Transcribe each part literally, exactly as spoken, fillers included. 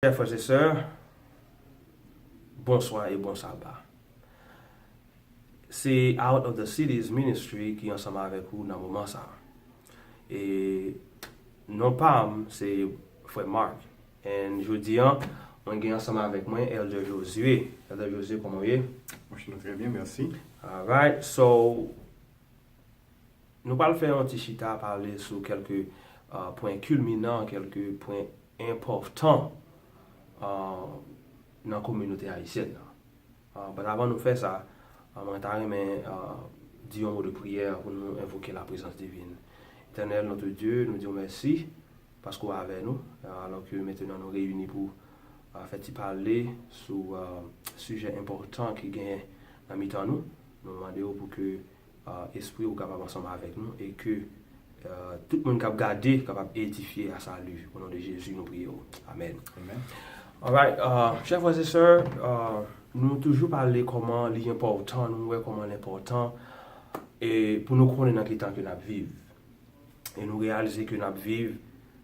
Chè frè e sè, bonswa e bon saba. Se Out of the Cities Ministry ki ansanm avèk ou nan moman sa. E non pa m, se frè Mark. And jodi an, mwen gen ansanm avèk mwen Elder Josué. Elder Josué, kòman w ye? Mwen chita trè byen, mèsi. Alright, so nou pral fè yon ti chita pale sou kèlke uh, pwen kilminan, kèlke pwen enpòtan uh, nan kominote ayisyèn nan. Uh, but avan nou fè sa, uh, mwen ta renmen uh, di yon mo de priyè pou nou envoke la prezans divin. Etènèl, notre Dieu, nou di w mèsi paske w avè nou, uh, alò ke mentenan nou reyini pou uh, fè ti pale sou uh, sijè enpòtan ki genyen nan mitan nou. Nou mande w pou ke uh, Espri w kapab ansanm avèk nou e ke uh, tout moun k ap gade kapab edifye a sali. O non de Jezi, nou priye w. Amèn. Amen. Alright, uh, chè frè e sè, uh, nou toujou pale kòman li enpòtan, nou wè kòman li enpòtan e pou nou konnen nan ki tan ke n ap viv. E nou reyalize ke n ap viv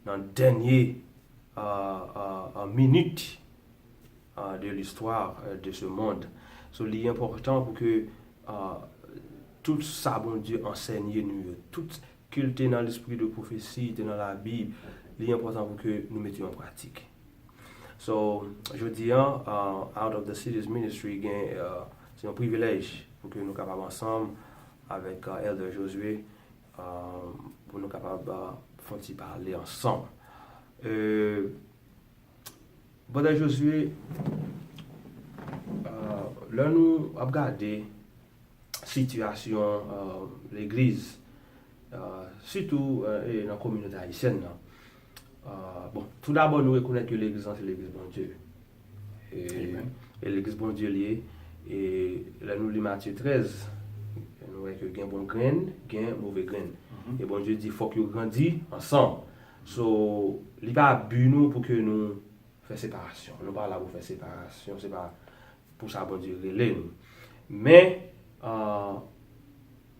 nan dènye uh, uh, uh, minit uh, de l'histoire uh, de ce monde. So, li enpòtan pou ke uh, tout sa Bondye ansènye nou yo, tout ke l te nan lespri de pwofesi, te nan Labib, li enpòtan pou ke nou mete yo an pratik. So, jodi an, uh, Out of the Cities Ministry gen uh, se yon privilèj pou ke nou kapab ansanm avèk uh, Elder Josué uh, pou nou kapab uh, fè yon ti pale ansanm. Euh, Brother Josué, uh, lè nou ap gade sitiyasyon uh, legliz, uh, sitou uh, e nan kominote ayisyèn nan, uh, bon, tou dabò nou rekonèt ke legliz lan se legliz Bondye. E, Amen. E legliz Bondye li ye. E lè nou li Matye trèz, nou wè ke gen bon grenn, gen move grenn. E Bondye di fòk yo grandi ansanm. So, li pa bi nou pou ke nou fè separasyon. Nou pa la pou fè separasyon, se pa pou sa Bondye rele nou. Men, uh,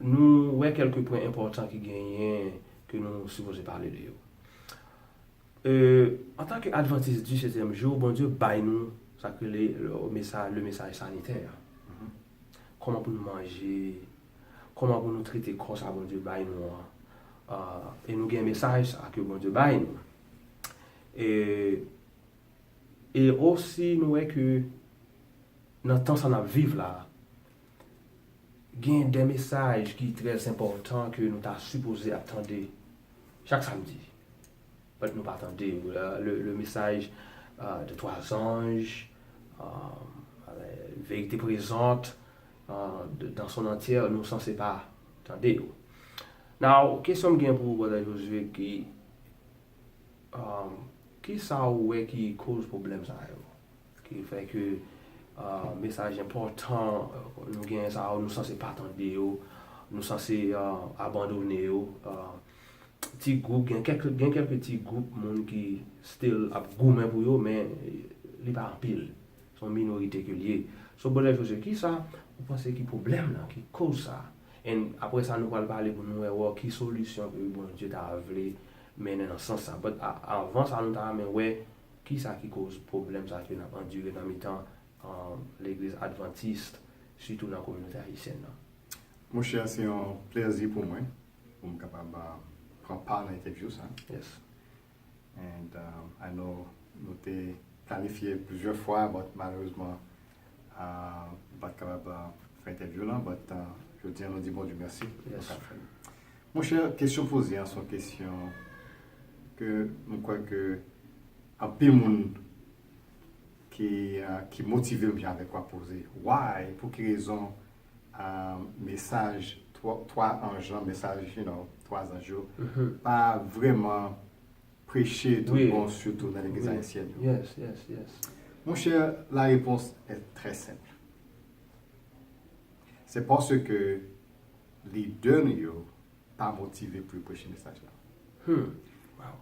nou wè kèlke pwen enpòtan ki genyen ke nou sipoze pale de yo. Euh, antanke Advantis di setyèm jou, Bondye bay nou sa k rele le mesaj, le mesaj sanitè. Kòman pou nou manje, kòman pou nou trete kò sa Bondye bay nou an. Uh, e nou gen mesaj sa ke Bondye bay nou. E, e osi nou wè ke nan tan sa n ap viv la, gen de mesaj ki trè enpòtan ke nou ta sipoze ap tande chak samdi. But nou pa tande yo. Le, le, le mesaj uh, de twa zanj, uh, verite prezant, uh, de, dans son antyè, nou sanse pa tande yo. Now, kesyon m gen pou ou, Brother Josué, ki, um, ki sa ou wè ki koz pwoblèm sa yo? Ki fè ke uh, mesaj enpòtan, uh, nou gen sa yo, nou sanse pa tande yo, nou sanse uh, abandone yo. Uh, ti gwoup, gen kèk, gen kèlke ti gwoup moun ki still ap goumen pou yo, men li pa anpil. Se yon minorite ke l ye. So, Brother Josué, ki sa ou panse ki pwoblèm nan, ki koz sa? And apre sa, nou pral pale pou nou wè wè ki solisyon ke Bondye ta vle mennen nan sans sa. But a, avan sa, nou ta renmen wè ki sa ki koz pwoblèm sa ke n ap andire nan mitan um, legliz advantis, sitou nan kominote ayisyèn nan. Monchè, se yon plèzi pou mwen pou m kapab uh, pran pa nan entèvyou sa. Yes. And um, I know nou te planifye plizyè fwa, but malerezman uh, nou pa t kapab uh, fè entèvyou lan, but uh, jodi an nou di Bondye mèsi. Yes. Monchè, kesyon poze an se yon kesyon ke mwen kwè ke anpil moun ki, uh, ki motive menm jan avèk w ap poze. Why? Pou ki rezon uh, mesaj twa, twa anj lan, mesaj, you know, twa zanj yo, pa vrèman preche tout Wi. Bon, sitou nan legliz Wi. Ayisyèn yo. Yes, yes, yes. Monchè, la réponse est très simple. C'est parce que lidè nou yo pa motive pou yo preche mesaj la. Hmm. Wow.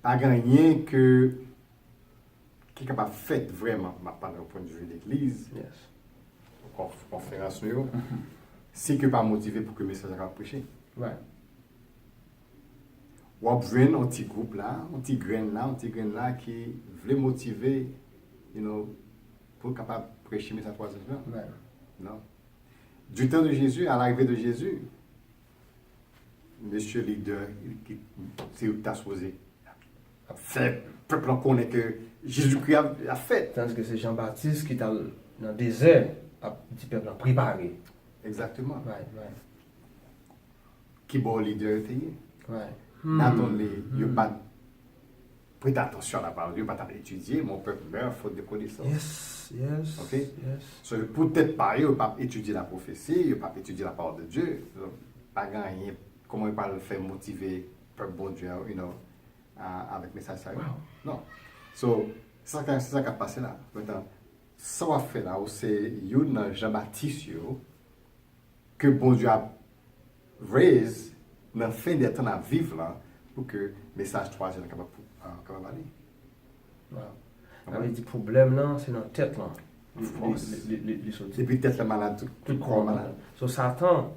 Pa gen anyen ke ki kapab fèt vrèman, m ap pale yon pwennvi legliz, Yes. konf, konferans nou yo, si ke pa motive pou ke mesaj la kapab preche. Right. W ap jwenn yon ti gwoup la, yon ti grenn la, yon ti grenn la ki vle motive, you know, pou l kapab preche mesaj twa zanj lan. Non. Du temps de Jésus, à l'arrivée de Jésus, mesye lidè ki se yo ki ta sipoze ap fè pèp lan konnen ke Jezikri ap, ap fèt. Tandis ke se Jan Batis ki t al nan dezè ap di pèp lan prepare. Egzakteman. Ki bò lidè yo te ye? Not only yo pa t prete atansyon a la parole, yo pa t ap etidye, mon peuple meurt faute de connaissance. Yes, yes, yes. So, pou tèt pa yo, yo p ap etidye la prophétie, yo p ap etidye la parole de Dieu. So, pa gen anyen, kòman yo pral fè motive pèp Bondye an, you know, a, avèk mesaj sa yo? Non. So, se sa k, se sa k ap pase la. Mentnan, sa w ap fè la, ou se youn nan Jan Batis yo, ke Bondye ap raise nan fen dè tan n ap viv lan, pou ke mesaj twa zanj lan kapab, ah, kapab ale. Sa vle di pwoblèm nan, se nan tèt lan. Li, li, li, li, li soti. Depi tèt la malad, tout, tout kò an malad. So, Satan,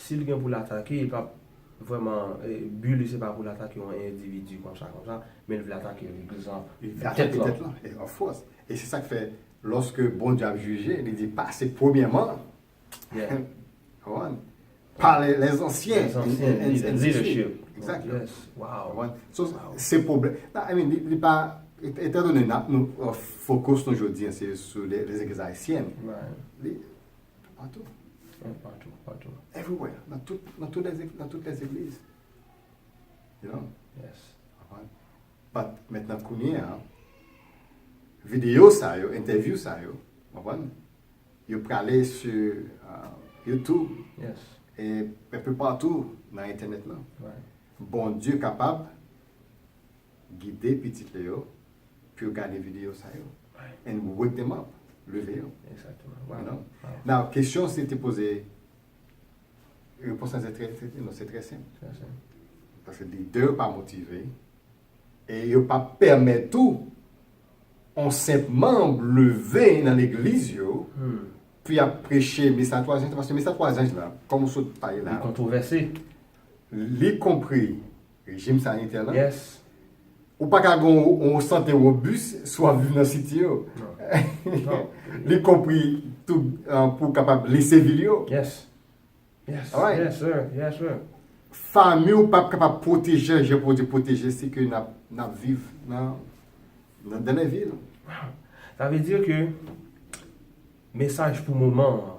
si l gen pou l atake, li p ap vrèman, eh, bi li se pa pou l atake yon endividi konsa, konsa, men l vle atake legliz lan, tèt lan. Of course. E se sa k fè, lòske Bondye ap jije, li di, pase premyèman, Konprann? Par les, les anciens, les anciens and, and, and, and leadership. Exactly. Yes. Wow. Konprann? So, se pwoblèm. Nan, I mean, li, li pa, et-, etandone n ap, nou, uh, focus nou jodi an, se sou les, les églises haïtiennes. Li, patou. Patou, patou. Everywhere. Nan tout, nan tout les, nan tout les églises. You know? Yes. Konprann? But, mentnan kounye a, videyo sa yo, entèvyou sa yo, konprann? Yo prale sou, uh, YouTube. Yes. E enpe patou nan entènèt lan. Right. Bondye kapab gide pitit li yo pou yo gade videyo sa yo. Right. And wake them up. Leve yo. Exactement. You know? Wow. Now, kesyon se te poze, repons lan se trè, se, non, se trè senp. Trè senp. Paske lidè yo pa motive, e yo pa pèmèt tou yon senp manm leve nan legliz yo pou y ap preche mesaj twa zanj, paske mesaj twa zanj la, kòm ou sot pale la, li kontwovèse. Li konpri rejim sanitè la. Yes. Ou pa ka gen yon, yon sante wobis si w ap viv nan siti yo. Non. Non. Li konpri tou, uh, pou w kapab lese vil yo. Yes. Yes, yes, sir. Yes, sir. Fanmi w p ap kapab pwoteje jan Bondye pwoteje si ke n ap, n ap viv nan, nan, dans les villes. Wow. Sa vle di ke mesaj pou moman an,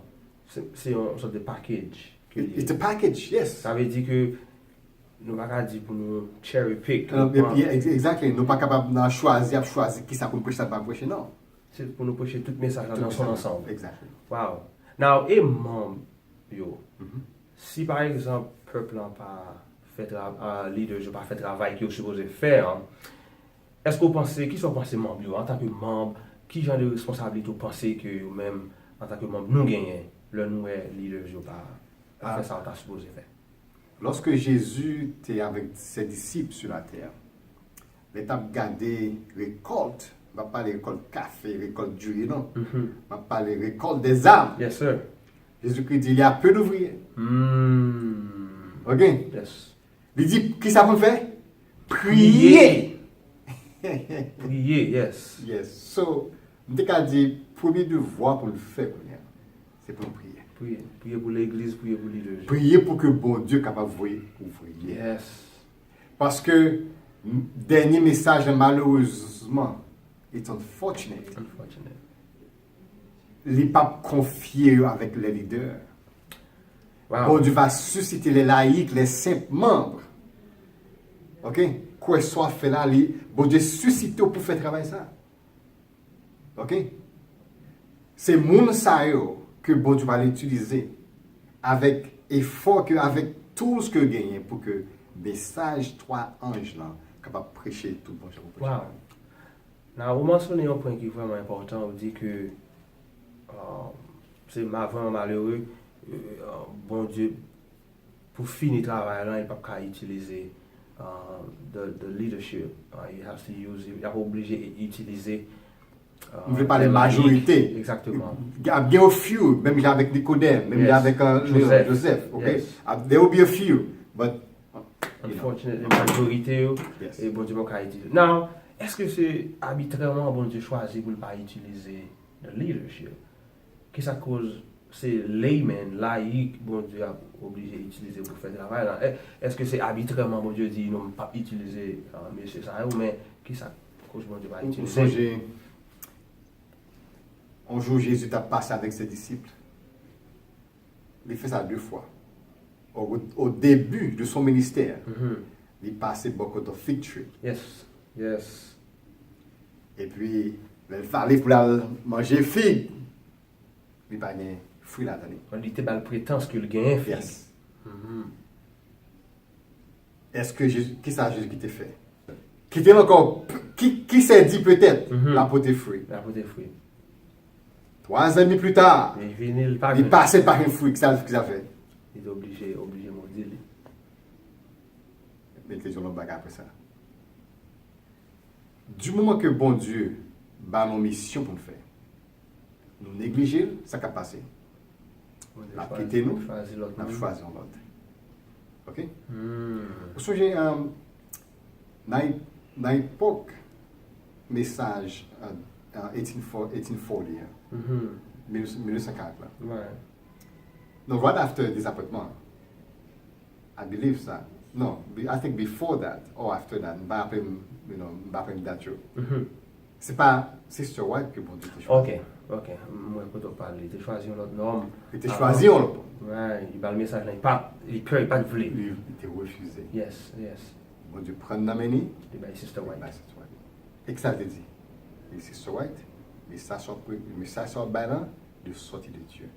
se, se yon sòt de package ke li ye. It's a package, yes. Sa vle di ke nou pa ka di pou nou cherry pick, nou pran. Exactly. Nou pa kapab nan chwazi, ap chwazi kisa pou n preche, sa n pa preche, non. Se pou nou preche tout mesaj la dans son ensemble. Exactly. Wow. Now, e manm yo. Si pa egzanp pèp lan pa fè tra-, ah, leaders yo pa fè travay ke yo sipoze fè an, èske w panse, kisa w panse manm yo, antanke manm, ki jan de responsablite w panse ke yo menm, antanke manm, nou genyen lè nou wè leaders yo pa, pa fè sa yo ta sipoze fè? Lòske Jezi te avèk se disip sou latè, lè t ap gade rekòlt, m pa pale rekòlt kafe, rekòlt diri, non. M ap pale récolte des âmes. Yes, sir. Jezikri di, il y a peu d'ouvriers. Ok? Yes. Li di, kisa pou n fè? Priye. Priye, yes. Yes. So, m te ka di, premye devwa pou n fè kounye a, se pou n priye. Priye. Priye pou legliz, priye pou lidè. Priye pou ke Bondye kapab voye ouvriye. Yes. Paske, m-, dènye mesaj lan, malerezman, it's unfortunate. Unfortunate. Li p ap konfye yo avèk les leaders. Wow. Bondye va susciter les laïcs, les simples membres. Ok? Kwè sa w ap fè la, li, Bondye sisite w pou fè travay sa. Ok? Se moun sa yo ke Bondye pral itilize avèk efò ke, avèk tools ke yo genyen pou ke mesaj twa anj lan kapab preche tout bon jan pou preche. Wow. Nan, ou mansyone yon pwen ki vrèman enpòtan, ou di ke, euh, se ma-, vrèman malere, euh, Bondye, pou fini travay lan, li p ap ka itilize, euh, the, the leadership. Euh, he has to use, li ap oblije itilize, euh, m vle pale majorite. Exactement. Ap gen a few, menm jan avèk Nikodèm, menm jan avèk, euh, Joseph. Joseph, ok? Yes. Ap, there will be a few, but Unfortunately, majorite yo, e Bondye pa ka itilize. Now, èske se abitrèman Bondye chwazi pou l pa itilize the leadership? Kisa k koz se layman, layik, Bondye ap oblije itilize pou fè travay la? Èske se abitrèman Bondye di, "Non, m p ap itilize mesye sa yo," men kisa k koz Bondye pa itilize? Ou sonje, yon jou Jezi t ap pase avèk se disip, li fè sa de fwa. Au, au début de son ministère, li pase bò kote fig tree. Yes, yes. Epi, lè l fale pou l al manje fig, li pa gen fwi ladan li. Li te ba l pretans ke l genyen fig. Yes. Èske Jezi, kisa Jezi ki te fè? Kite l ankò, ki, ki sè di petèt, l ap pote fwi. L ap pote fwi. Twa zèdmi pli ta, Li vini, li pa li jwenn. Pase pa gen fwi, kisa, kisa l fè? Li te oblije, oblije modi li. Men l te di yon lòt bagay apre sa. Du moman ke Bondye ba nou misyon pou n fè, nou neglije l, sa k ap pase? L ap kite nou, l ap chwazi yon lòt. Ok? Ou sonje, nan epòk mesaj eighteen forty an, mil nèf san karant la. Non, right after Dezapointman. I believe sa. Non, I think before that or after that. M pa raple m, you know, m pa raple m dat yo. Se pa Sister White ke Bondye te chwazi. Ok, ok. M wè kote w pale. Li te chwazi yon lòt nonm. Li te chwazi yon lòt. Right. Li ba l mesaj la, li pa, li pè, li pa t vle. Li, li te refize. Yes, yes. Bondye pran nan men li. Li bay Sister White. E kisa l te di? Li di, Sister White, mesaj sa w ap, mesaj sa w ap bay la, de sorti de Dieu.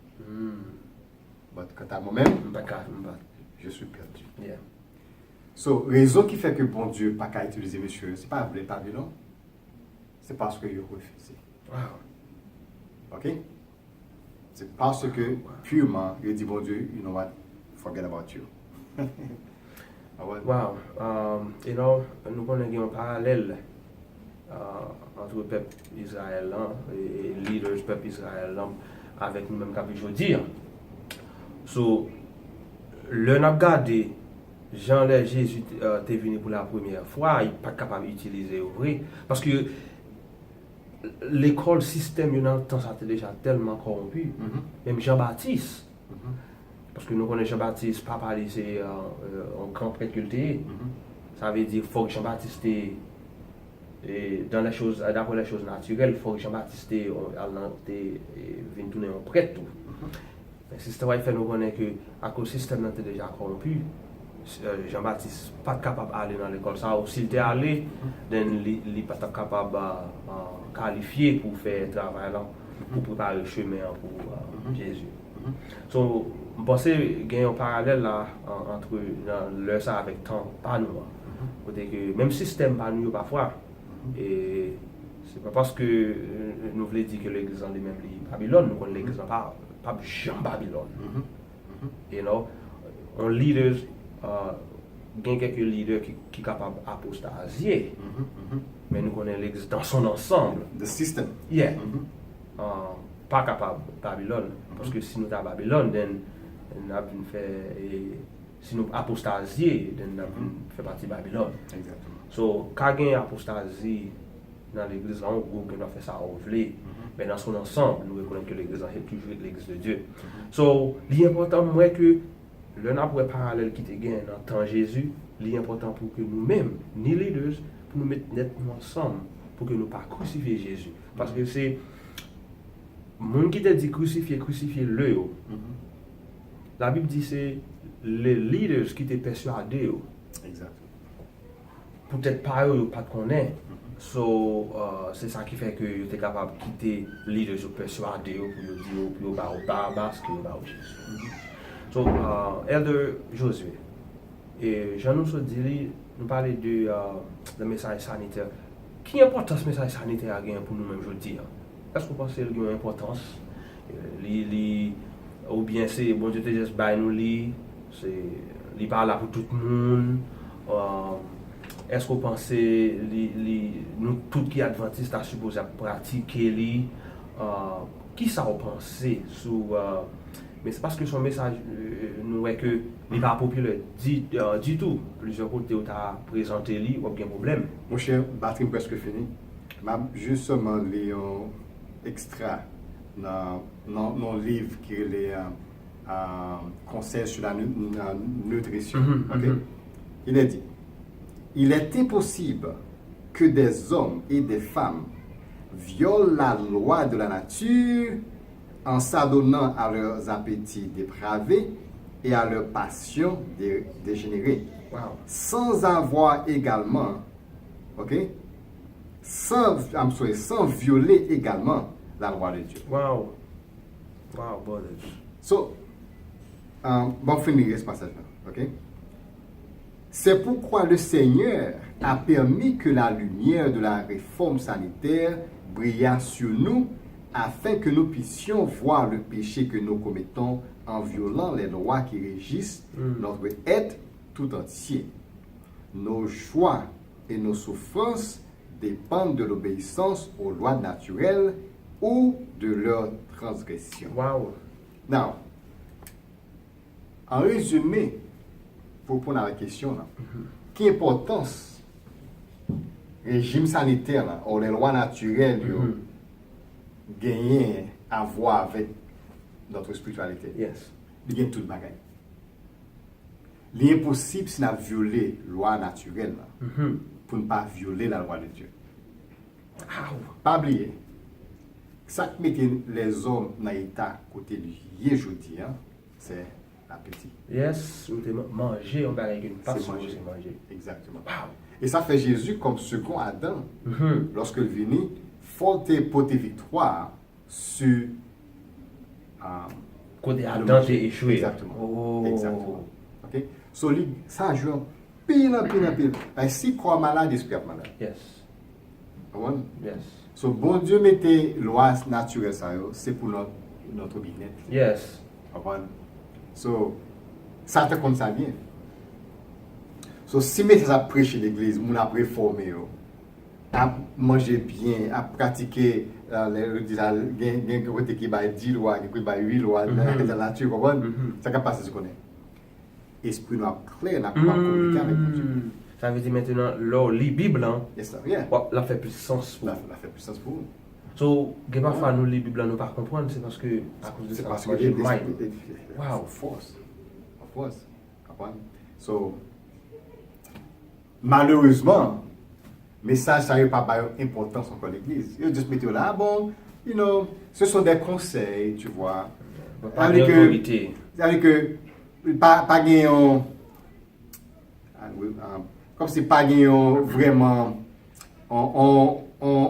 But kanta mwen menm, M pa ka, m pa. Je suis perdu. Yeah. So, rezon ki fè ke Bondye pa ka itilize mesye yo, se pa vle pa vle non. Se paske yo refize. Wow. Ok? Se paske purman yo di Bondye, you know what, forget about you. Wow. Um, you know, nou konnen gen yon paralèl antre pèp Izrayèl lan, e, e leaders pèp Izrayèl lan, avèk nou menm k ap viv jodi a. So, lè n ap gade jan lè Jezi te vini pou la premyè fwa, li pa t kapab itilize yo vre. Paske lekòl, sistèm yo nan tan sa te deja tèlman kòwonpi. Menm Jan Batis, paske nou konnen Jan Batis, papa li se yon gran prèt ke l te ye. Sa vle di, fòk Jan Batis te, dans les choses, d'après les choses naturelles, fòk Jan Batis te al nan, te vin tounen yon prèt tou. Men Sister White fè nou konnen ke akoz sistèm nan te deja kòwonpi, Jan Batis pa t kapab ale nan lekòl sa a, ou si l te ale, then li, li pa t ap kapab kalifye pou fè travay la, pou prepare chemen an pou Jezi. So, m panse gen yon paralèl la antre nan lè sa avèk tan pa nou an. Kote ke menm sistèm pa nou yo pafwa, e se pa paske nou vle di ke legliz lan li menm li Babilòn, nou konn legliz lan pa, p ap janm Babilòn. You know, yon leaders, gen kèk lidè ki, ki kapab apostazye, men nou konnen legliz dans son ensemble. The system. Yeah. Pa kapab Babilòn, paske si nou ta Babilòn, then n ap vin fè, si nou apostazye, then n ap vin fè pati Babilòn. So, ka gen apostazi nan legliz la, yon gwoup gen dwa fè sa ou vle, men dans son ensemble, nou rekonèt ke legliz la se toujou legliz de Dye. So, li enpòtan m wè ke lè n ap wè paralèl ki te gen nan tan Jezi, li enpòtan pou ke nou menm, ni leaders, pou nou met nèt nou ansanm, pou ke nou pa krisifye Jezi. Paske se moun ki te di krisifye, krisifye le yo. Labib di se le leaders ki te pèswade yo. Poutèt pa yo, yo pa t konnen. So, se sa ki fè ke yo te kapab kite leaders yo pèswade yo pou yo di yo, pou yo ba yo Barabas ke yo ba yo Jezi. So, Elder Josué, e jan nou sot di li, nou pale de, de mesaj sanitè. Ki enpòtans mesaj sanitè a genyen pou nou menm jodi a? Èske w panse l gen yon enpòtans? Li, li, oubyen se Bondye te jis bay nou li, se, li pa la pou tout moun? Èske w panse li, li, nou tout ki advantis ta sipoze ap pratike li? Kisa w panse sou Men se paske se yon mesaj, euh, nou wè ke li pa popilè di, euh, ditou. Plizyè kote ou ta prezante li, w ap gen pwoblèm. Monchè, batri m prèske fini. M ap jis sèlman li yon ekstra nan, nan, nan liv ki rele, euh, euh, Conseils sur la nu- la nutrition. Mhm, ok? Mhm. Il est dit, il est impossible que des hommes et des femmes violent la loi de la nature en s'adonnant à leurs appétits dépravés et à leurs passions dé- dégénérées, wow, sans avoir également, ok, sans, I'm sorry, sans violer également la loi de Dieu. Wow. Wow, brother. So, um, bon, fini rès pasaj la, ok? C'est pourquoi le Seigneur a permis que la lumière de la réforme sanitaire brillât sur nous, afin que nous puissions voir le péché que nous commettons en violant les lois qui régissent, mm, notre être tout entier. Nos joies et nos souffrances dépendent de l'obéissance aux lois naturelles ou de leur transgression. Wow. Now, an rezime, pou reponn a kesyon lan, mhm, ki enpòtans rejim sanitè la, ou lè lwa natirèl yo, mhm, genyen a vwa avèk notre spiritualité? Yes. Li gen tout bagay. Li enposib si n ap vyole lwa natirèl la, mhm, pou n pa vyole la lwa de Dye. Aw. Pa bliye, sa k mete lèzòm nan eta kote li ye jodi a, se apeti. Yes, ou te ma- manje yon bagay ke nou pa sipoze manje. Egzakteman. Wow. E sa fè Jezi, kòm sekon Adan, mhm, lòske l vini, fò l te pote viktwa sou, um, kote Adan te echwe. Egzakteman. Oh. Egzakteman. Ok? So, li, sa jwe anpil, anpil, anpil. Paske si kò a malad, lespri ap malad. Yes. Konprann? Yes. So, Bondye mete lwa natirèl sa yo, se pou nòt, nòt byennèt. Yes. Konprann? So, Satan konn sa byen. So, si mesye sa ap preche legliz, moun ap refòme yo, ap manje byen, ap pratike, euh, lè yo di sa, gen, gen kote ki bay dis lwa, gen kote bay uit lwa nan, mhm, nan nati, konprann? Mhm. Sa k ap pase, se konnen espri nou ap klè, n ap kapab kominike avèk Bondye. Hmm. Sa vle di mentnan, lè w li Bib lan, yes, sir, yeah, w ap, l ap fè plis sans pou ou. L ap, l ap fè plis sans pou ou. So, gen pafwa nou li Bib lan, nou pa konprann, se paske, akoz de sa, nou manje mal. Wow. Of course. Of course. Konprann? So, malerezman, mesaj sa yo pa ba yo enpòtans ankò legliz. Yo just mete yo la, ah bon, you know, ce sont des conseils, tu vois. Sa vle di ke, sa vle di ke pa, pa gen yon, ah, wi, ah, kòmsi pa gen yon vrèman, on, on, on,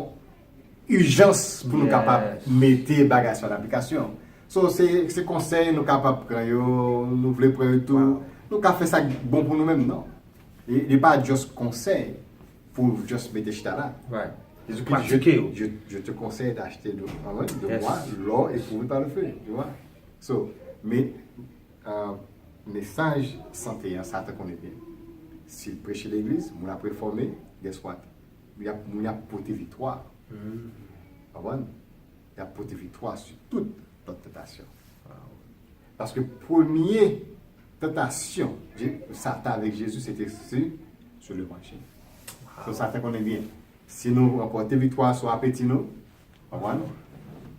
ijans pou nou kapab mete bagay sa an aplikasyon. So, se, se konsèy nou kapab pran yo, nou vle pran yo tou. Wow. Nou ka fè sa k bon pou nou menm, non. Li, li pa just konsèy pou just mete chita la. Right. Jezi Kris, je, pratike yo. Je, je te conseille d'acheter de, ah ouais, de moi, l'or éprouvé par le feu, tu vois. So, men, euh, mesaj sante an, Satan konnen byen. Si l preche legliz, moun ap refòme, guess what? Y ap, moun y ap pote viktwa. Mm. Konprann? Y ap pote viktwa sou tout lòt tantasyon. Wow. Paske premye tantasyon Je- Satan avèk Jezi, se te sou, sou le manje. Wow. So, Satan konnen byen. Si nou ranpòte viktwa sou apeti nou, konprann?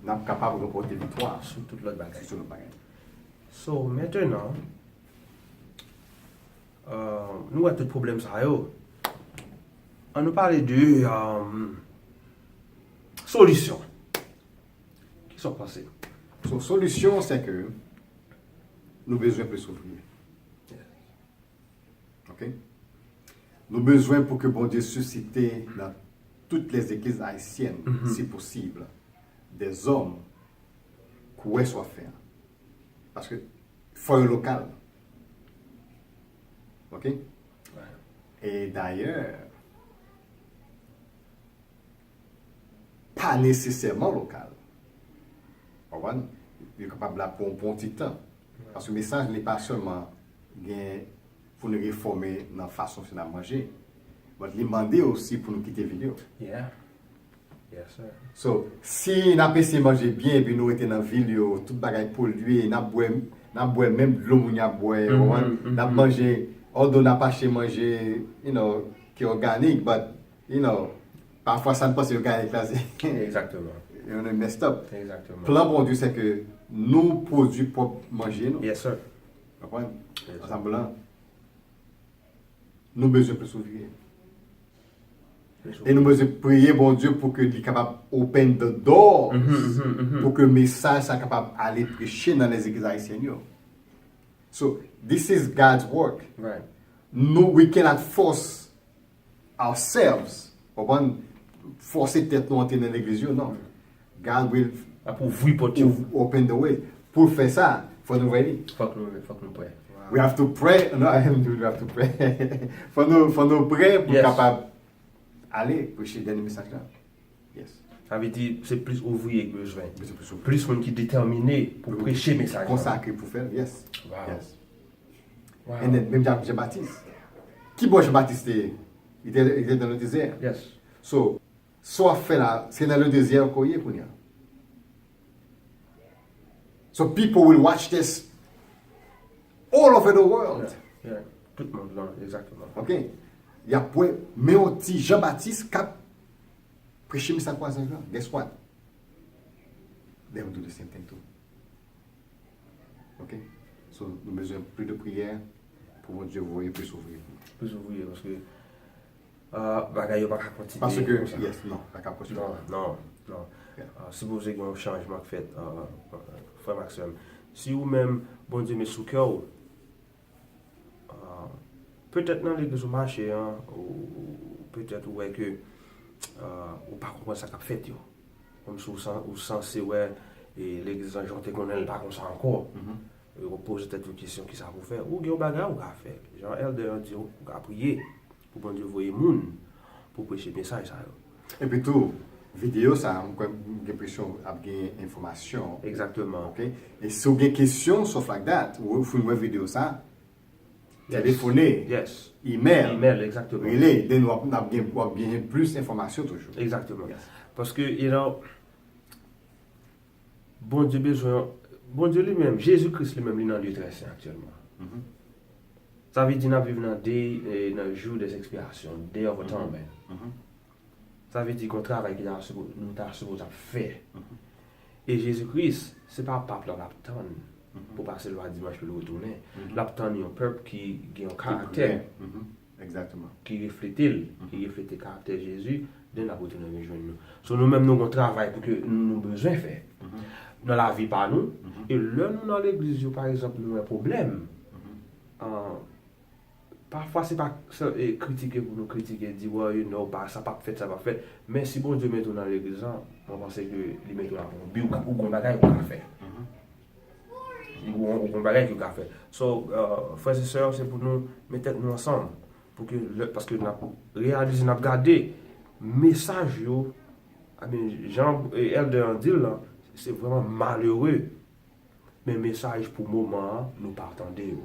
N ap kapab ranpòte viktwa sou tout lòt bagay. Sou tout lòt bagay. So, mentnan, euh, nou wè tout pwoblèm sa yo. An nou pale de, euh, solisyon. Kisa w panse? So, solisyon, se ke nou bezwen plis ouvriyè. Ok? Nou bezwen pou ke Bondye sisite nan tout lè legliz ayisyèn, mhm, si posib, dèzòm ki wè sa w ap fè a. Paske fò yo lokal. Ok? E dayè, pa nesesèman lokal. Konprann? Yo kapab la pou, pou yon ti tan. Paske mesaj li pa sèlman gen pou nou refòme nan fason ke n ap manje. But li mande osi pou nou kite vin yo. Yeah. Yes, sir. So, si n ap eseye manje byen, epi nou rete nan vil yo, tout bagay polye, n ap bwè, n ap bwè menm dlo moun y ap bwè, ou konprann? N ap manje, although n ap achte manje, you know, ki òganik, but, you know, pafwa sa n panse òganik la, se, Exactement. you know, messed up. Exactement. Plan Bondye, se ke nou pwodui pwòp manje nou. Yes, sir. Konprann? Yes, sir. Ansanm lan, nou bezwen plis ouvriye. Yes, sir. E nou bezwen priye Bondye pou ke li kapab open the door, Mhm, mhm, mhm. Pou ke mesaj sa kapab ale preche nan legliz ayisyèn yo. So, this is God's work. Right. Nou, we cannot force ourselves. Konprann? Fòse tèt nou antre nan legliz yo, non. God will Ap ouvri pòt yo. Open the way. Pou fè sa, fò nou ready. Fòk nou, fòk nou prè. We have to pray. No, we have to pray. Fò nou, fò nou prè pou Yes. kapab ale preche dènye mesaj la. Yes. Sa vle di se plis ouvriye k bezwen. Bezwen plis ouvriye. Plis moun ki detèmine pou preche mesaj. Konsakre pou fè l, yes. Wow. Yes. Wow. And then, menm jan Jean Baptiste. Ki bò Jean Baptiste te ye? Li te, li te dans le désert. Yes. So, sa w ap fè la, se nan le désert ke w ye kounye a. So people will watch this all over the world. Yeah. Tout moun lan, exactement. Ok? Y ap wè, men yon ti Jean Baptiste k ap preche mesaj kwazaj lan. Guess what? They will do the same thing too. Ok? So, nou bezwen plis de priyè pou Bondye voye plis ouvriye. Plis ouvriye, paske uh, bagay yo pa ka kontinye Paske, konsa. Yes, non, pa ka kontinye. Non, non, non. Yeah. Uh, sipoze gen yon chanjman k fèt, uh, frè m ak sè m. Si ou menm, Bondye met sou kè w, uh, petèt nan legliz ou mache an, ou petèt ou wè ke uh, ou pa konprann sa k ap fèt yo. Kòmsi ou, san, ou sanse wè e legliz lan jan w te konnen l pa konsa ankò. Ou poze tèt ou kesyon kisa pou fè. Ou gen yon bagay ou ka fè. Jan Elder an di, ou ka priye pou Bondye voye moun pou preche mesaj sa yo. Epi tou, videyo sa, m kwè m gen enpresyon ap gen enfòmasyon. Egzakteman. Ok? E si w gen kesyon, stuff like that, ou fin wè videyo sa, telefone, Yes. email, Email, egzakteman. Rele, then w ap, n ap gen, w ap gen plis enfòmasyon toujou. Egzakteman. Yes. Paske, you know, Bondye bezwen, Bondye li menm, Jezi Kris li menm, li nan lye trè sen aktyèlman. Sa vle di n ap viv nan day, eh, nan jou des expiations, day of atonement. Sa vle di gon travay ki ta sipo-, nou ta sipoze ap fè. E Jezi Kris, se pa pap la l ap tann pou pase lwa dimanch pou l retounen. L ap tann yon pèp ki gen yon karaktè Egzakteman. Ki reflete l, ki reflete karaktè Jezi, then l ap retounen rejwenn nou. So nou menm nou gon travay pou ke nou bezwen fè nan lavi pa nou. E lè nou nan legliz yo, pa egzanp, nou wè pwoblèm, ah, pafwa se pa se, eh, kritike pou nou kritike, di, well, you know, pa, sa p ap fèt, sa p ap fèt. Men si Bondye mete w nan legliz lan, mwen panse ke li mete w la pou yon bi, ou ka, ou gon bagay ou ka fè. Ou gon, ou gon bagay ke w ka fè. So, uh, frè e sè, se pou nou met tèt nou ansanm. Pou ke, lè, paske n ap reyalize, n ap gade mesaj yo, I mean, jan, eh, Elder an di l lan, se vrèman malere. Men mesaj pou moman an, nou pa tande yo.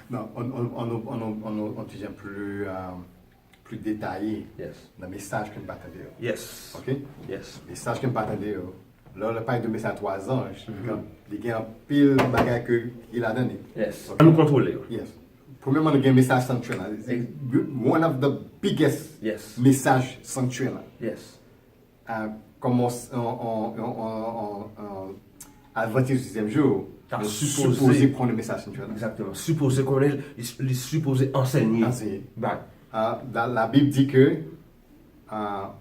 Non, on, on, on, on, on, on, on ti jan pli, euh, pli detaye Yes. nan mesaj ke m pa tande yo. Yes. Ok? Yes. Mesaj ke m pa tande yo. Lè w pale de mesaj twa zanj, li gen anpil bagay ke, ki ladan li. Yes. An nou kontwole yo. Yes. Premyèman, nou gen mesaj sanktyè la. Ex- One of the biggest Yes. mesaj sanktyè la. Yes. Ah, kòman on, on, on, on, on, on Adventist sizyèm jou, Ta nou sipoze. Sipoze konnen mesaj sanktyè la. Egzakteman. Sipoze konnen, li, li sipoze ansèye. Ansèye. Right. Ah, la, la Bible dit que ah,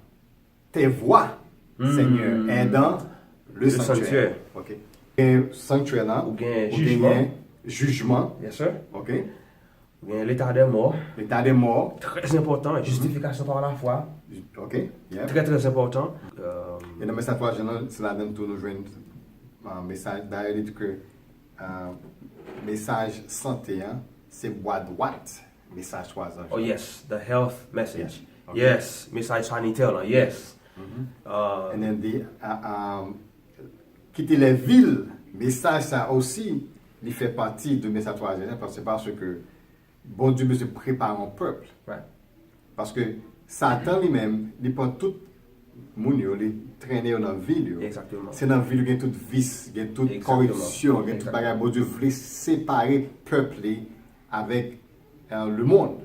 tes voies, Seigneur, est dans le Le sanctuaire. sanctuaire. Ok. Gen sanktyè la, Ou gen ou jijman. Gen jijman. Yes, sir. Ok. Ou gen l'état des morts. L'état des morts. Très important. Justification par la foi. Ok. Yeah. Très, très important. Euh, E nan mesaj twa zanj lan, se ladan tou nou jwenn ah, mesaj. Dayè, li di ke ah, mesaj sante an, se bwa dwat mesaj twa zanj. oh, yes. The health message. Yes. Ok. Yes. Mesaj sanitè lan. Yes. Euh, And then the, ah, ah, quitter les villes, mesaj sa osi, li fè pati de mesaj twa zanj lan, paske, paske Bondye bezwen prepare yon pèp. Right. Paske Satan li menm, li pran tout moun yo, li trennen yo nan vil yo. Exactement. Se nan vil yo gen tout vis, gen tout Exactement. Koripsyon, gen tout bagay. Bondye vle separe pèp li avèk uh, le monde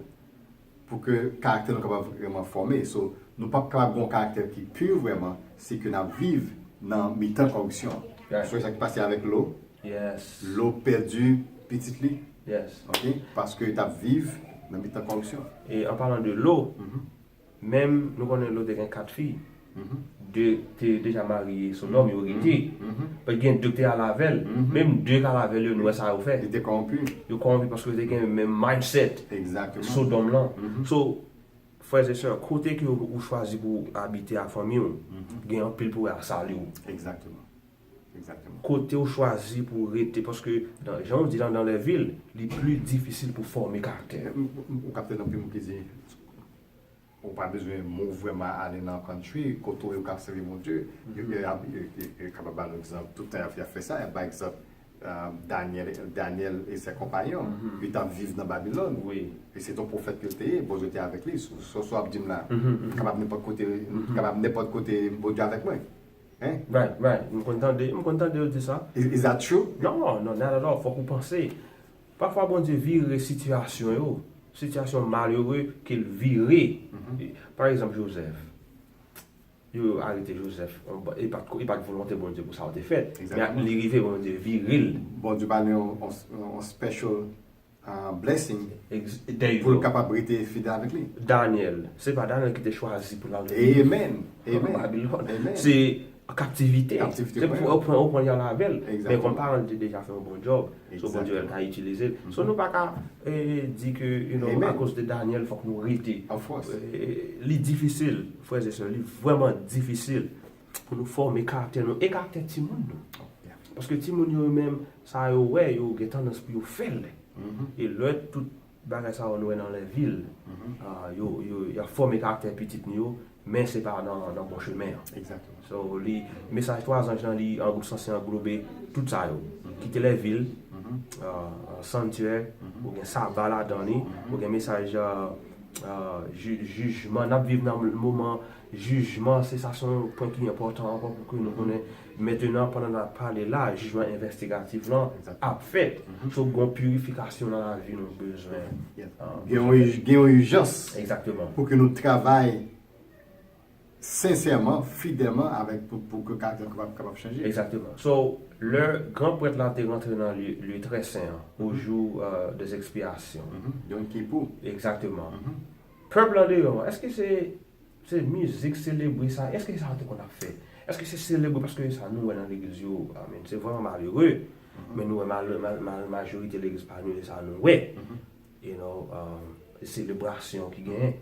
pou ke karaktè nou kapab vrèman fòme. So, nou p ap kapab gen yon karaktè ki pur vrèman si ke n ap viv nan mitan koripsyon. Right. So, sa ki pase avèk Lo, Yes. Lo pèdi pitit li, Yes. ok, paske li t ap viv nan mitan koripsyon. E an palan de Lo, menm nou konnen Lo te gen kat fi. De te deja marye Sodòm, yo rete. But gen de ki te al avè l. Menm de k al avè l yo, nou wè sa yo fè. Li te kòwonpi. Yo kòwonpi paske yo te gen menm mindset Egzakteman. Sodòm lan. So, frè e sè, kote ke ou chwazi pou abite ak fanmi w, gen anpil pou wè a sali w. Egzakteman. Egzakteman. Kote ou chwazi pou rete, paske nan, jan w di lan, dans les villes, li pli difisil pou fòme karaktè. Ou kapte nan film ki di ou pa bezwen move vrèman ale nan country kote yo ka sèvi Bondye. Yo yo ap- yo- yo- yo kapab ba nou egzanp. Tout tan y ap y ap fè sa, y ap bay egzanp uh, Daniel, Daniel et ses compagnons. Yo t ap viv nan Babilòn. Wi. E se t yon pwofèt ke l te ye, Bondye te avèk li. So so w ap di m la, m kapab nenpòt kote, m kapab nenpòt kote, Bondye avèk mwen. Hein? Right, right. M konn tande, m konn tande yo di sa. Is, is that true? Non, non, not at all. Fòk ou panse. Pafwa Bondye vire sitiyasyon yo, sitiyasyon malere ke l vire. Pa egzanp, Jozèf. Yo arete Jozèf. E pa t, e pa t volonte Bondye pou sa yo te fèt. Men Egzakteman. Li rive Bondye vire l. Bondye ba nou yon, yon, yon special uh, blessing Ex- there you pou l go. Kapab rete fidèl avèk li. Daniel, se pa Daniel ki te chwazi pou l al viv Amen. an Amen. Babilòn. Amen. Se kaptivite. Kaptivite, Se wi. Pou ou pran ou pran y al avè l. Men Egzakteman. Kòm paran l te deja fè yon bon djob. So Bondye Egzakteman. Ka itilize l. So nou pa ka eh, di ke you know, Amen. Akoz de Daniel fòk nou rete. Of course. Eh, Li difisil, frè e sè, li vrèman difisil pou nou fòme karaktè nou e karaktè timoun nou. Yeah. Paske timoun yo menm, sa yo wè, yo gen tandans pou yo fè l. E lè tout bagay sa yo nou wè nan lè vil, ah, yo, yo, y ap fòme karaktè pitit nou yo, men se pa nan, nan bon chemen an. Egzakteman. So, li, mesaj twa zanj lan, li an gwo sans, se anglobe tout sa yo. Kite lè vil, ah, santyè, ou gen saba ladan li, ou gen mesaj ah, ah, ji- jijman, n ap viv nan moman jijman, se sa se yon pwen ki enpòtan ankò pou ke nou konnen. Mentenan, pandan n ap pale la, jijman envestigatif lan ap fèt. So, gen yon pirifikasyon nan lavi nou bezwen. Gen yon, gen yon ijans Egzakteman. Pou ke nou travay sensèman, fidèlman avèk pou, pou ke karaktè nou kapab, kapab chanje. Egzakteman. So, lè gran prèt la te rantre nan lye, lye trè sen an, o jou euh, des expiations. Yom Kippur. Egzakteman. Pèp lan deyò, èske se se mizik selebre sa, èske se sa yo te konn ap fè? Èske se selebre paske sa nou wè nan legliz yo, amen, se vrèman malere, men nou wè mal, mal, mal, majorite legliz pa nou, e sa nou wè. You know, um, selebrasyon ki genyen,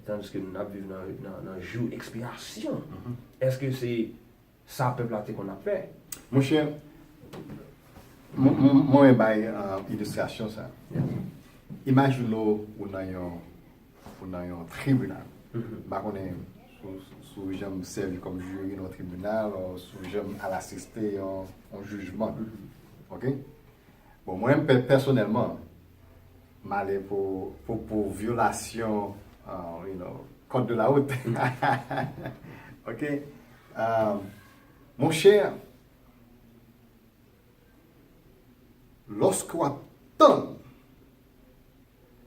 tandiske nou ap viv nan, nan, nan jou ekspyasyon. Èske se sa pèp la te konn ap fè? Monchè, mwen mwen- mwen bay uh, ilistrasyon sa. Imajine w ou nan yon ou nan yon tribinal. M pa konnen si w- si w janm sèvi kòm jiri nan yon tribinal, ou si w janm al asiste yon, yon jijman. Ok? Bon, mwen menm pè- pèsonèlman, m ale pou, pou, pou vyolasyon, uh, you know, code de la route. Ok? Uh, monchè, lòske w ap tann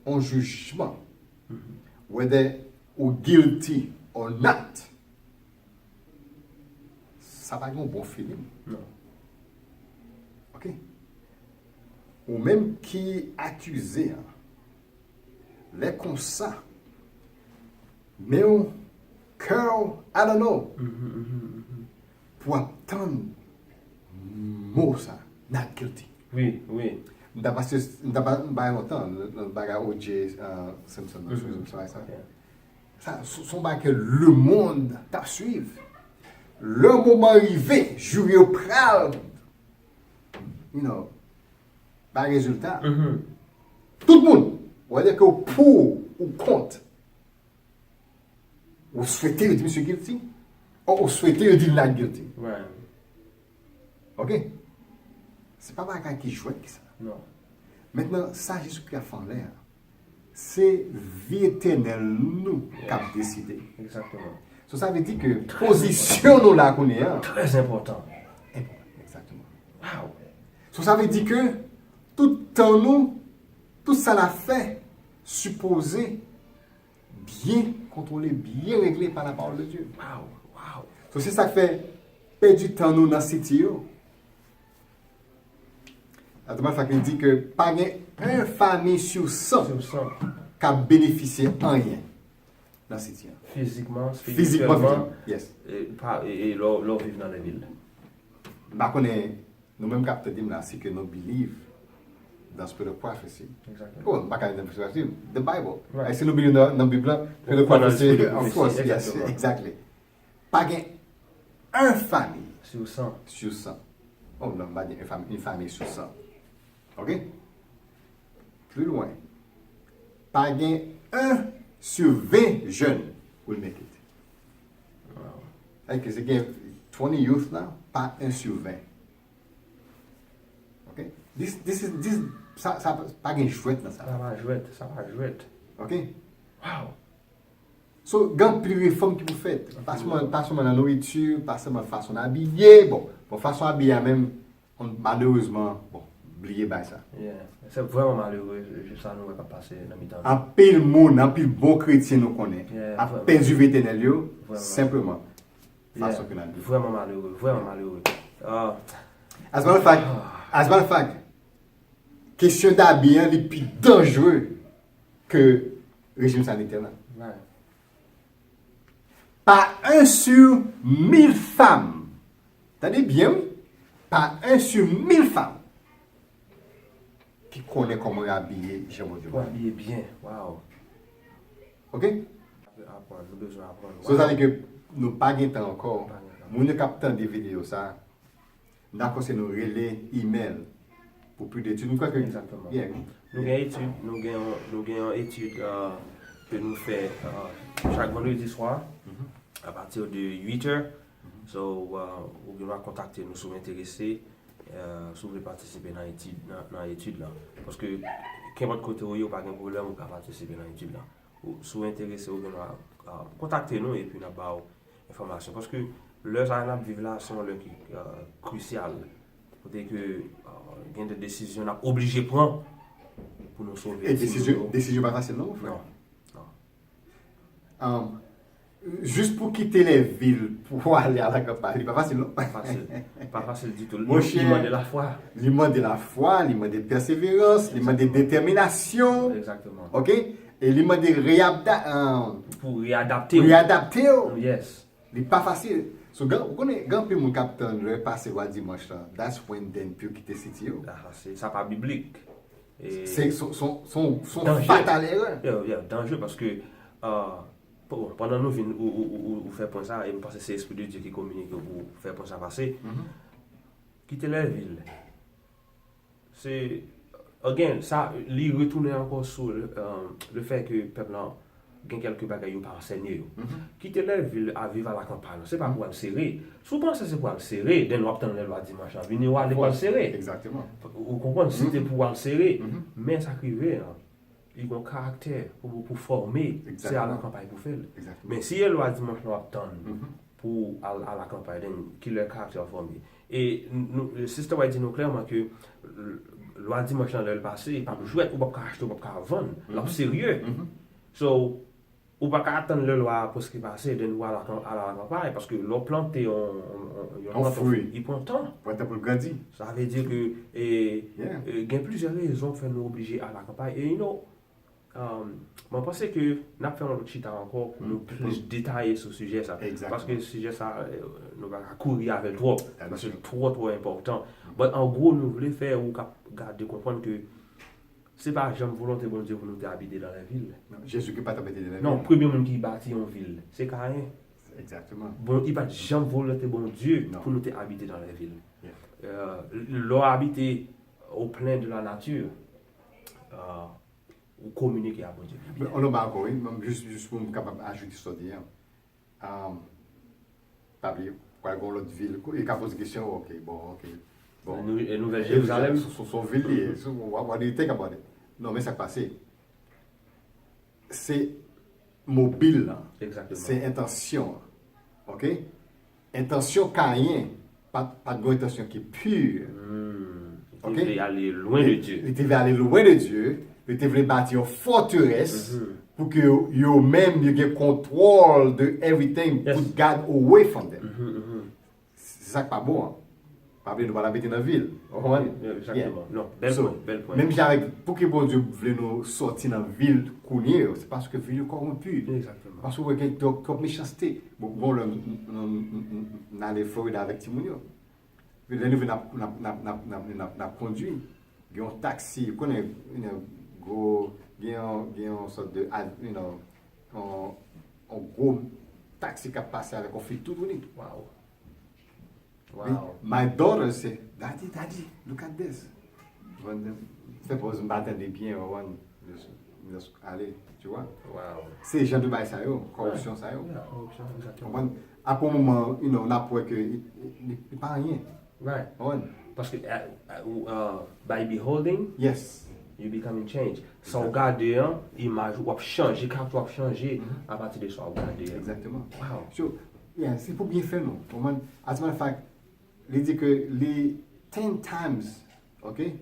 yon jijman, whether ou guilty or not, sa pa gen yon bon feeling. Non. Ok? Ou menm ki akize an, lè konsa, men w, kè w, I don't know, pou ap tann mo sa, not guilty. Wi, wi. M ta pase, m ta pa m bay lontan, nan bagay O J uh, Simpson, nan Simpson, sa. Sa, se se yon bagay ke lemonn t ap swiv. Lè moman rive, jiri yo pral, you know, bay rezilta. Tout moun, whether ke w pou ou kont, ou swete yo di misye guilty, or ou swete yo di l not guilty. Right. Ok? Se pa bagay ki jwèt ki sa. Non. Mentnan, sa Jezikri ap fè anlè a, Se vi etènèl nou k ap deside. Exactement. So, sa vle di ke pozisyon nou la kounye a. Très important. Enpòtan, exactement. Wow. So, sa vle di ke tout tan nou, tout sa n ap fè, sipoze byen kontwole, byen regle pa la parole de Dieu. Wow, wow. So, se sa k fè pèdi tan nou nan siti yo. Atouman, sa k di ke pa gen yon fanmi sou san k ap benefisye anyen nan siti an. Fizikman, fizikman, spirityèlman, yes. E, pa, e, e lè w, lè w viv nan lèvil. M pa konnen, nou menm k ap tande m la, si ke nou believe dans spirit of prophecy. Exactement. Oh, m pa ka di dans spirit of prophecy, the Bible. Right. Si nou believe nan, nan Bib la, spirit of prophecy, of course, yes, exactly. Pa gen yon fanmi sou san. Sou san. Oh non, m pa di yon fanmi, yon fanmi sou san. Ok? Pli lwen. Pa gen yon sou ven jèn will make it. Wow. Sa vle di ke si gen twenty youth la, pa yon sou ven. Ok? This, this is, this, sa, sa pa gen jwèt nan sa. Sa pa jwèt, sa pa jwèt. Ok? Wow. So, gen anpil refòm ki pou fèt. Pa sèlman, pa sèlman nan nouriti, pa sèlman fason n abiye. Bon, bon, fason abiye a menm, malerezman, bon, bliye bagay sa. Yeah. Se vrèman malere, sa nou wè k ap pase nan mitan nou. Anpil moun, anpil bon kretyen nou konnen ap pèdi vi etènèl yo, senpleman. Fason ke n abiye. Vrèman malere, vrèman malere. Ah. As a matter of fact, as a matter of fact, kesyon dabi an, li pi danjere ke rejim sanitè la. Pa yon sou mil fanm, tande byen, wi, pa yon sou mil fanm ki konnen kòman yo abiye jan Bondye vle. Pou abiye byen, wow. Ok? Aprann, nou bezwen aprann. So, sa vle di ke nou pa gen tan ankò. Pa gen tan. Moun yo k ap tande videyo sa, m ta konseye nou rele email pou plis detid. M kwè ke, exactement. Yeah. Nou gen etid, nou gen, nou gen yon etid, euh, ke nou fè, euh, chak vandredi swa, à partir de huit heures. So, euh, ou gen dwa kontakte nou si w enterese, euh, si w vle patisipe nan etid, nan, nan etid la. Paske, kenpòt kote w ye, ou pa gen pwoblèm, ou ka patisipe nan etid la. Ou, si w enterese, ou gen dwa, euh, kontakte nou epi n ap ba w enfòmasyon. Paske lè sa a n ap viv la, se yon lè ki, euh, krisyal. Kote ke, euh, gen de desizyon n ap oblije pran pou nou sove ti moun yo. E desizyon, desizyon pa fasil non, mon frè. Non, non. Um, jis pou kite lèvil pou ale a la kanpay, li pa fasil non. Pa fasil. Pa fasil ditou. Monchè, li mande lafwa. Li mande lafwa, li mande pèseverans, li mande detèminasyon. Exactement. Ok? E li mande reyabda-, um, pou reyadapte w. Reyadapte w. Yes. Li pa fasil. So, gen, ou konnen, gen anpil moun k ap tann lè pase lwa dimanch lan. That's when then pou yo kite siti yo. Ah, se, sa pa biblik. E se, se, se, se, se yon fatal erè. Yeah, yeah, danjere paske, ah, bon, pandan nou vin, ou, ou, ou, ou, ou fè pwen sa, e m panse se Espri de Dye ki kominike pou fè pwen sa pase. Kite lèvil. Se, again, sa, li retounen ankò sou, euh, le fè ke pèp lan gen kèlke bagay yo pa ansèye yo. Kite lèvil a viv a la kanpay. Se pa pou al sere. Si w panse se pou al sere, then w ap tann lè lwa dimanch lan vini, w ale pou al sere. Exactement. Ou konprann, si te pou al sere. Men sa k rive an, li gon karaktè pou, pou fòme, se a la kanpay pou fè l. Exactement. Men si e lwa dimanch lan w ap tann pou al a la kanpay, then ki lè karaktè w fòme? E nou, Sister White di nou klèman ke l-, lwa dimanch lan lè l pase, e p ap jwèt, ou p ap ka achte, ou p ap ka vann, l ap serye. So, ou pa ka atann lè lwa a prèske pase, then ou al a, al a la kanpay, paske lè w plante yon, yon, yon, yon plant, li pran tan. Pran tan pou l grandi. Sa vle di ke, e, e, gen plizyè rezon k fè nou oblije al a la kanpay. E, you know, Um, mwen panse ke n ap fè yon lòt chita ankò pou nou plis detaye sou sijè sa. Exactement. Paske sijè sa, eh, nou pa ka kouri avè l twòp. Paske l twò, twò enpòtan. But an gwo, nou vle fè ou k ap gade konprann ke se pa janm volonte Bondye pou nou te abite nan lèvil. Non, Jezikri pa t abite nan lèvil. Non, premye moun ki bati yon vil, se Kayen. Exactement. Bon, li pa t janm volonte Bondye pou nou te abite nan lèvil. Yeah. Euh, lè w abite au plein de la nature, euh, ou kominike a Bondye pi byen. Men, on nòmal ankò, wi. Menm jis, jis pou m kapab ajoute sa w di a. Um, pa bliye, pral gen yon lòt vil. Kou-, e ka poze kesyon, ok, bon, ok. Bon. Nou, e Nouvèl Jerizalèm? Se, se, se yon vil li ye. So, what, what do you think about it? Non, men sa k pase. se mobil lan. Exactement. Se entansyon an. Ok? Entansyon Kayen pa t pa t gen entansyon ki pi. Hmm. Ok. Li vle ale lwen de Dye. Li te vle ale lwen de Dye. Li te vle bati yon fòterès Mhm. pou ke yo, yo menm yo gen kontwòl de everything, Yes. put God away from them. Mhm, mhm. Se sa k pa bon an. Pa vle nou pa la mete nan vil. Ou konprann? Exactement. Non, bèl So, pwen, bèl pwen. Menm jan avèk, pouki Bondye vle nou sòti nan vil kounye yo, se paske vil yo kòwonpi. Exactement. Paske w gen twòp, twòp mechanste. Bon, bon lè m, m, m, m, m, m ale Florida avèk timoun yo. Lè nou vin n ap, n ap, n ap, n ap, n ap, n ap, n ap kondui, gen yon taksi, ou konnen, you know, gwo, gen yon, gen yon sòt de, ad- you know, yon, yon gwo taksi k ap pase avèk yon fi toutouni. Wow. Wi. Wow. My daughter say, "Daddy, daddy, look at this." Bon, fè pòz m pa tande byen, ou konprann? Just, just ale, tu vois. Wow. Se jan de bagay sa yo, kòripsyon sa yo. Yeah, corruption, exactement. Konprann? Apre yon moman, you know, n ap wè ke li, li, li pa anyen. Right. Konprann? Paske uh, uh, uh, by beholding, Yes. you becoming changed. Sa w gade an, imaj ou ap chanje, karakta w ap chanje apati de sa w gade an. Exactement. Wow. So, yeah, se pou byen fè nou. Konprann? As a matter of fact, li di ke li ten times, ok,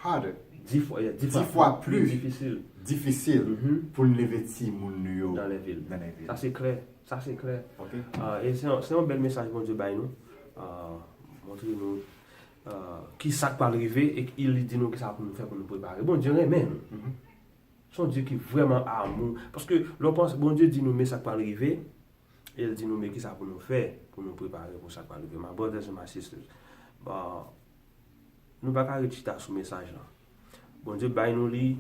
harder, Dis fwa, yeah, dis Dis fwa pli difisil. difisil Mhm. pou n leve timoun nou yo Dans les villes. Dans les villes. Sa se klè. Sa se klè. Ok? Uh, e se yon, se yon bèl mesaj Bondye bay nou. Uh, montre nou uh, ki sa k pral rive e li di nou ki sa pou nou fè pou nou prepare. Bondye renmen nou. Mhm. Se yon Dye ki vrèman amou. Paske lè w panse Bondye di nou men sa k pral rive, e l di nou men ki sa pou nou fè pou nou prepare pou sa k pral rive. My brothers and my sisters, uh, nou pa ka ret chita sou mesaj lan. Bondye bay nou li,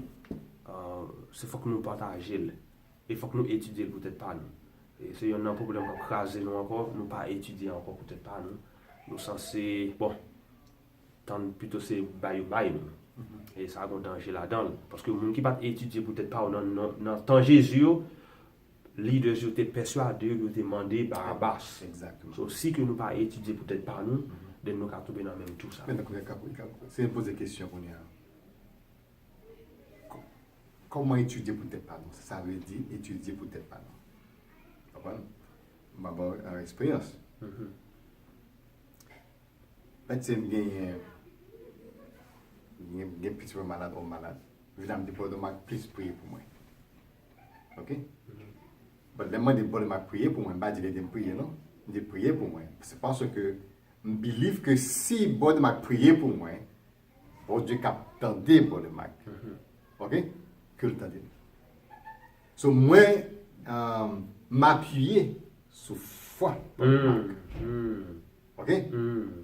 uh, se fòk nou pataje l. E fòk nou etidye l pou tèt pa nou. E se yonn nan pwoblèm k ap kraze nou ankò, nou pa etidye ankò pou tèt pa nou. Nou sanse, bon, tann pito se bay yo bay nou. E sa gon danje ladan l. Paske moun ki pa t etidye pou tèt pa yo nan, nan, nan tan Jezi yo, leaders yo te pèswade yo, yo te mande Barabas. Exactement. So, si ke nou pa etidye pou tèt pa nou, then nou ka tonbe nan menm tou sa. Men, dakò, dakò, dakò. Se poze kesyon kounye a. Kò- Kòman etidye pou tèt pa nou? Sa vle di etidye pou tèt pa nou. Konprann? M ap ba w eksperyans. Mhm. Let's say m genyen, gen, gen pitit mwen malad, ou malad. Vin la m di Brother Mark, please priye pou mwen. Ok? But lè m mande Brother Mark priye pou mwen, m pa di l ede m priye, non. M di priye pou mwen. Se paske m believe ke si Brother Mark priye pou mwen, Bondye k ap tande Brother Mark. Ok? Ke l tande m. So, mwen, um, m apiye sou fwa Brother Mark. Mm, mm, Ok? mm.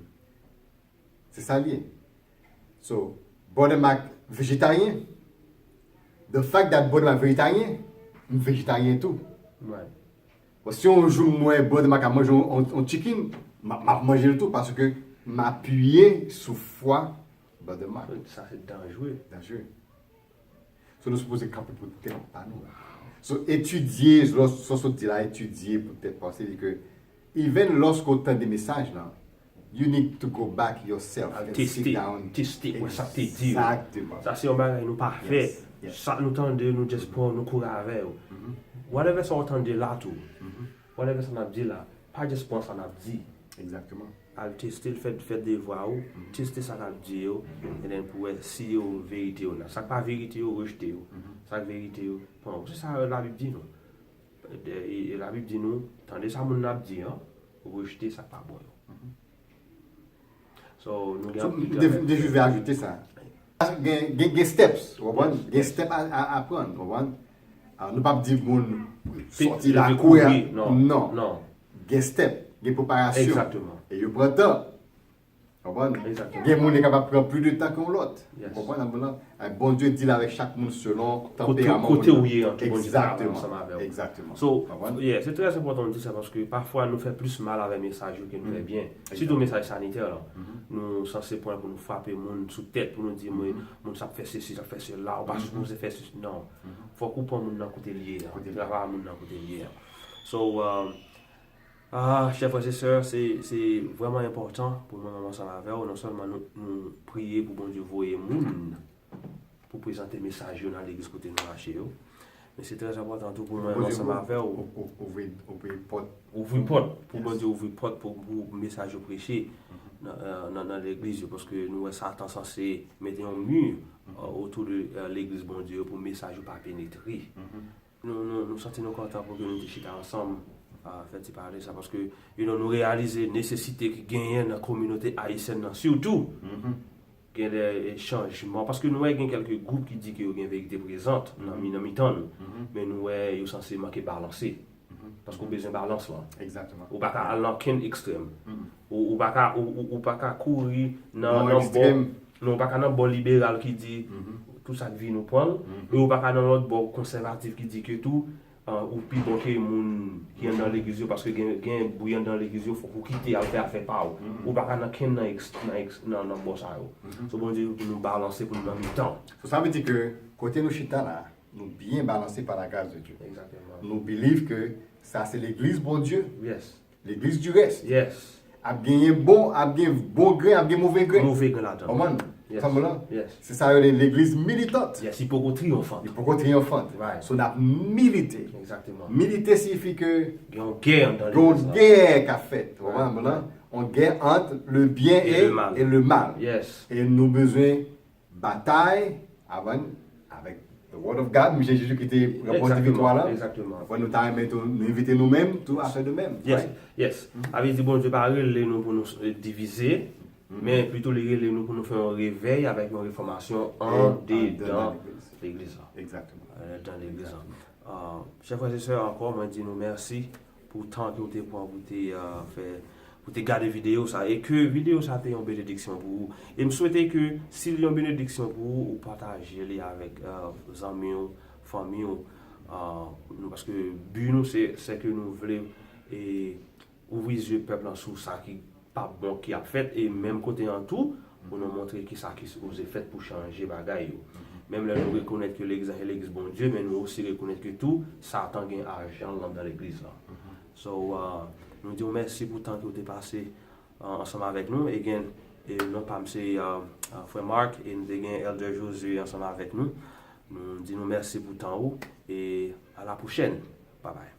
Se sa l ye. So, Brother Mark vejetaryen. The fact that Brother Mark vejetaryen, m vejetaryen tou. Right. Bon, si yon jou m wè Brother Mark ap manje yon, yon, yon chicken, m ap, m ap manje l tou paske m apiye sou fwa Brother Mark. Sa se danjre. Danjre. So, nou sipoze kanpe pou tèt pa nou. So, etidye, lò, sa w sot di la, etidye pou tèt pa w. Se di ke, even lòske w tande mesaj lan, you need to go back yourself Al and sit teste, down. Teste, wè sa k te di yo. Exactement. Sa se yon bagay nou pa fè. Yes, yes. Sa nou tande, nou just pran, nou kouri avè yo. Whatever sa w tande la tou, whatever sa n ap di la, pa just pran sa n ap di. Exactement. Al teste l, fè, fè devwa ou, teste sa k ap di yo, and then pou wè si yo verite ou nan. Sa k pa verite yo, rejte yo. Sa k verite yo, pran yo. Se sa Labib di nou. E, e Labib di nou, tande sa moun nan ap di an, rejte sa k pa bon yo. So, nou gen So, anpil m te, travay m te jis vle ajoute sa. Gen, gen, gen steps, w konprann? Gen step a, a, a pran, w konprann? Ah, nou p ap di moun sòti leve lakou a. Kouri, non, Non. Non. Gen step, gen preparasyon. Exactement. E yo pran tan. W konprann? Exactement. Gen moun ki kapab pran plis de tan ke yon lòt. Yes. W konprann? An, Bondye deal avèk chak moun selon Kote, tanperaman kote moun ou nan. Ye an, ki Bondye travay Exactement. Ansanm avè w. Exactement. So, W konprann? Yeah, se trè enpòtan nou di sa paske pafwa nou fè plis mal avè mesaj yo ke nou fè byen. Sitou mesaj sanitè la. Mhm. Nou sanse pran pou nou frape moun sou tèt, pou nou di moun, moun sa ap fè sesi, sa ap fè sela, ou pa sipoze fè sesi. Non. Fòk ou pran moun nan kote l ye a. Kote l ye. Travay moun nan kote l ye a. So, um, ah, chè frè e sè, se, se vrèman enpòtan pou mwen menm ansanm avè w, non sèlman nou, nou priye pou Bondye voye moun pou prezante mesaj yo nan legliz kote nou mache yo. Men se trè enpòtan tou pou mwen ansanm avè w. Ouvri pòt. Ouvri pòt. Pou Bondye ouvri pòt pou, pou mesaj yo preche nan, nan, nan legliz yo. Paske nou wè Satan sanse mete yon mi otou de legliz Bondye yo pou mesaj yo pa penetre. Nou, nou, nou santi nou kontan pou ke nou te chita ansanm, fè ti pale sa. Paske, you know, nou reyalize nesesite ki genyen nan kominote ayisyèn nan sitou. Gen de chanjman, paske nou wè gen kèlke gwoup ki di ke yo gen verite prezant nan mi, nan mitan nou, men nou wè yo sanse manke balanse. Paske ou bezwen balans lan. Ou pa ka al nan kenn ekstrèm. Ou, ou pa ka, ou, ou, ou pa ka kouri nan, nan bò, non, ou pa ka nan bò liberal ki di tout sa k vin ou pran l, e ou pa ka nan lòt bò konsèvatif ki di ke tou ou pi bon ke moun ki anndan legliz yo, paske gen, gen bri anndan legliz yo, fòk ou kite al fè afè pa w. Ou pa ka nan kenn nan, nan, nan bò sa yo. So Bondye pou nou balanse, pou nou nan mitan. So sa vle di ke kote nou chita la, nou byen balanse pa la gras de Dye. Nou believe ke sa se legliz Bondye. Legliz di rès. Ap genyen bon, ap gen bon gren, ap gen move gren. Move gren ladan. Konprann? Sanble lan? Se sa yo rele legliz militant. Yes, li poko triyonfant. Li poko triyonfant. So n ap milite. Milite siyifi ke gen yon gè anndan legliz la. Gen yon gè k ap fèt. Konprann? Yon gè ant le byen e le mal. E nou bezwen batay avan avèk the word of God, men Jezi ki te ranpòte viktwa la. Fò nou ta renmen tou, nou envite nou menm tou a fè de menm. Yes. Sa vle di Bondye pa rele nou pou nou divize, men pito li rele nou pou nou fè yon revèy avèk yon refòmasyon andedan legliz la. Andedan legliz la. Chè frè e sè, ankò mwen di nou mèsi pou tan ke w te pran pou te fè, pou te gade videyo sa, e ke videyo sa te yon benediksyon pou ou. E m swete ke si l yon benediksyon pou ou, ou pataje li avèk zanmi w, fanmi w, nou, paske bi nou se, se ke nou vle e ouvri zye pèp lan sou sa ki pa bon ki ap fèt, e menm kote an tou, pou nou montre kisa ki sipoze fèt pou chanje bagay yo. Menm lè nou rekonèt ke legliz la se legliz Bondye, men nou osi rekonèt ke tou Satan gen ajan l anndan legliz la. So, nou di w mèsi pou tan ke w te pase ansanm avèk nou. Again, e non pa m se frè Mark, e nou te gen Elder Josué ansanm avèk nou. Nou di nou mèsi pou tan ou, e a la pwochèn. Bye bye.